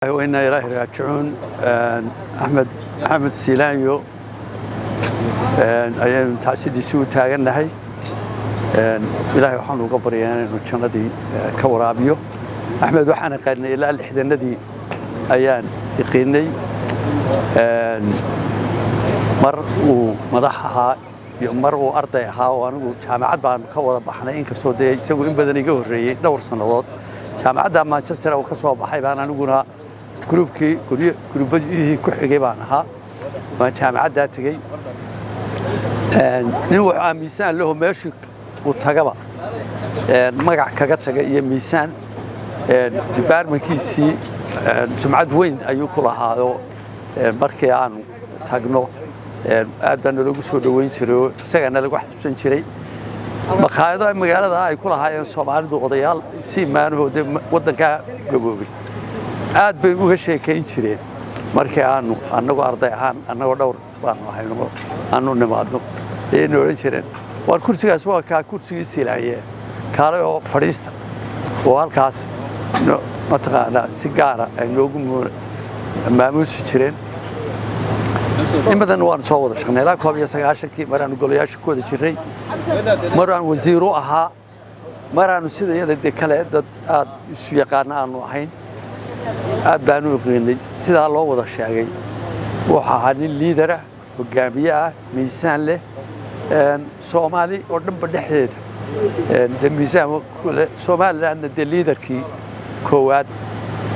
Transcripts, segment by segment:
Wa innaa ilaahi raajicuun. Axmed Maxamed Siilaanyo ayaynu tacsidiisii u taagannahay. Ilaahay waxaanu uga baryaa inaynu jannadii ka waraabiyo. Axmed waxaan aqaanay ilaa 60-adii ayaan iqiinay, mar uu madax ahaa iyo mar uu arday ahaa oo anigu jaamacad baanu ka wada baxnay, inkastoo dee isagu in badan iga horreeyey dhowr sannadood. Jaamacadda Manchester uu ka soo baxay baan aniguna groupkii groupyihii ku xigay baan ahaa, waan jaamacaddaa tegey. Nin wuxuu ah miisaan leho, meeshii uu tagaba magac kaga taga iyo miisaan. Departmentkiisii sumcad weyn ayuu ku lahaado. Markii aanu tagno aad baa nalagu soo dhoweyn jiray oo isagaa nalagu xasuusan jiray. Makhaayado magaalada ay ku lahaayeen Soomaalidu, odayaal si maanahoo dee waddankaa gaboobay, aad bay uga sheekayn jireen. Markii aanu annagoo arday ahaan, annagoo dhowr baanu ahayno, aanu nimaadno, ayayna odhan jireen: "Waar, kursigaas waa kaa kursigii Silaanye, kaalay oo fadhiista." Oo halkaas mataqaanaa si gaara ay noogu maamuusi jireen. In badan waanu soo wada shaqnay ilaa 91-kii, maraanu golayaasha ku wada jirray, maraan wasiir u ahaa, maraanu sida iyada dee kale dad aad isu yaqaana aanu ahayn. Aad baanu iqiinay. Sidaa loo wada sheegay, wuxuu ahaa nin leader ah, hogaamiye ah, miisaan leh, Soomaali oo dhanba dhexdeeda dee miisaan Somalilandna dee leaderkii koowaad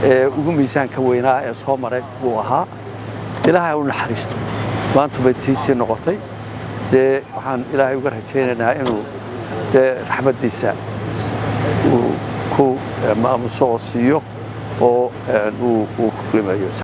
ee ugu miisaanka weynaa ee soo maray buu ahaa. Ilaahay u naxariisto, maantu bay tiisii noqotay. Dee waxaan Ilaahay uga rajaynaynaa inuu dee raxmaddiisa uu ku maamuso oo siiyo oo uu ku qiimeeyo.